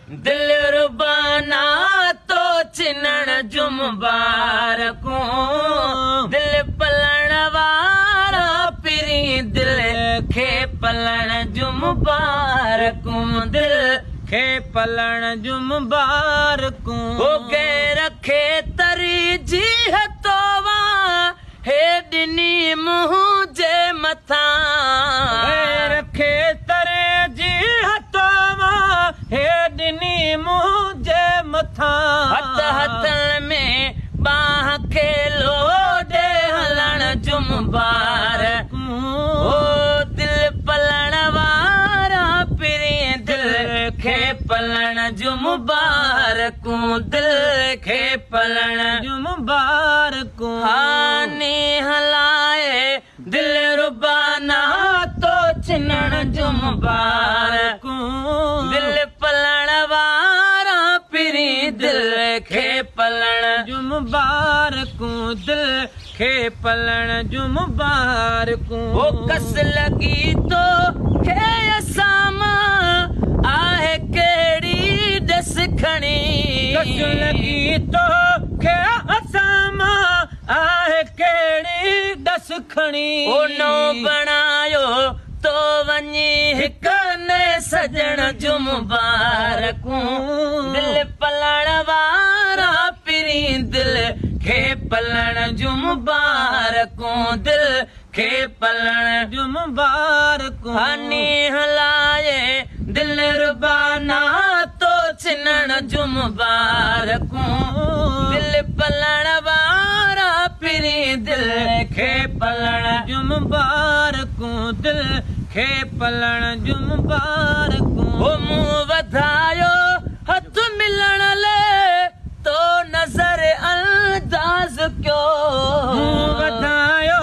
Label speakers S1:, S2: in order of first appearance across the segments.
S1: दिल रुबाना तो चिनण जो मुबारकूं दिल पलण वारा पिरी दिल खे पलण जो मुबारकूं दिल
S2: खे पलण जो मुबारकूं
S1: हो गैर खे तरी जी हतोवा हे ॾिनी मुंहिंजे मथां
S2: गैर खे तरे जी हतोवा हे ॾिनी मुंहिंजे मथां
S1: हथ हथनि में ॿाह खे लोॾे हलण जो मुबारकूं ओ दिल पलण वारा पिरीं दिल खे पलण जो मुबारकूं दिल खे पलण
S2: जो मुबारकूं
S1: हानी हलाए दिल रुबाना तो चिनण जो मुबारकूं दिल पलण वारा पिरीं दिल खे पलण
S2: जो मुबारकूं दिल खे पलण जो मुबारकूं
S1: ओ कस लॻी तो खे असां आहे कहिड़ी ॾस खणी
S2: कस लॻी तो खे असां आहे कहिड़ी ॾस खणी
S1: ओ नो बणायो तो वञी हिक ने सजण जो मुबारकूं दिल पलण वारा पिरीं दिल खे पलण जो मुबारकूं दिल खे पलण
S2: जो मुबारकूं
S1: हानी हलाए दिल रुबाना तो चिनण जो मुबारकूं दिल पलण वारा पिरीं दिल खे पलण
S2: जो मुबारकूं दिल खे पलण जो मुबारकूं
S1: ओ मुंहुं वधायो हथ मिलण लाइ तो नज़र अंदाज़ कयो
S2: मुंहुं वधायो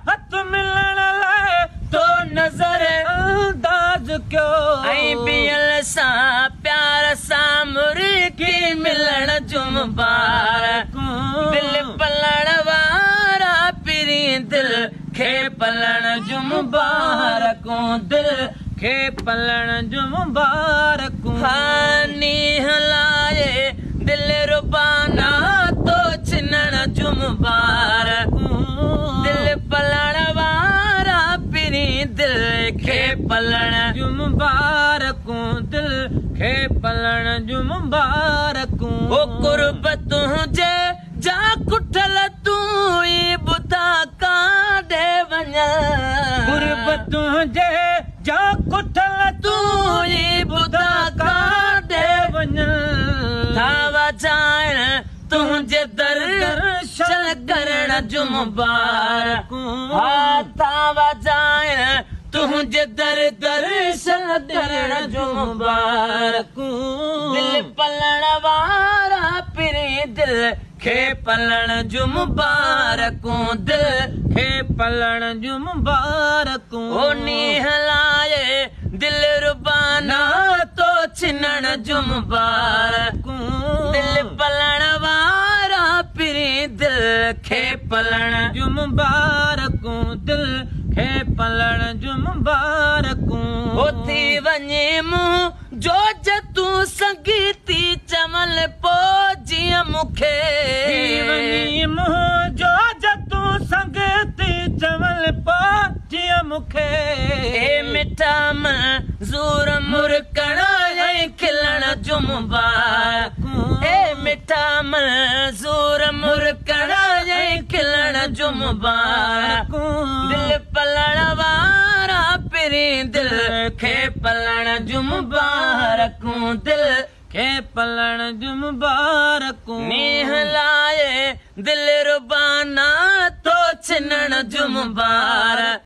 S2: हथ मिलण लाइ
S1: तो नज़र
S2: अंदाज़ कयो
S1: ऐं ॿियनि सां प्यार सां मुर्गी मिलण जो मुबारकूं दिल पलण वारा पिरीं दिल खे पलण जो मुबारकूं दिल
S2: खे पलण जो मुबारकूं
S1: हानी हलाए दिल रुबाना तो चिनण जो मुबारकूं दिल पलण वारा पिरीं दिल खे पलण
S2: जो मुबारकूं दिल खे पलण जो मुबारकूं
S1: ओ कुर्ब तुंहिंजे जा कुठल तूं ई ॿुधा काॾे वञ
S2: कुर्ब तुंहिंजे जा कुठल
S1: तूं ई ॿुधा काॾे
S2: वञ
S1: था वजाइण तुंहिंजे दर्शन करण जो मुबारकूं हा था वजाइण तुंहिंजे दर दर्शन करण जो मुबारकूं दिल पलण वारा पिरीं दिल खे पलण जो मुबारकूं दिल
S2: खे पलण जो मुबारकूं
S1: ओ नींहं लाए दिल रुबाना तो चिनण जो मुबारकूं दिल पलण वारा पिरीं दिल खे पलण
S2: जो मुबारकूं दिल खे पलण जो मुबारकूं
S1: ओ थी वञे मुंहुं जो तूं संगीती चमल पोइ जीअं मूंखे
S2: थी वञी मुंहुं जो तूं संगती चवल पोइ जीअं मूंखे
S1: ए मिठा मंज़ूर मुरकण ऐं खिलण जो मुबारकूं ए मिठा मंज़ूर मुरकण ऐं खिलण जो मुबारकूं दिल पलण वारा पिरीं दिल खे पलण जो मुबारकूं दिल
S2: खे पलण जो मुबारकूं
S1: नींहं लाए दिल रुबाना तो चिनण जो मुबारक।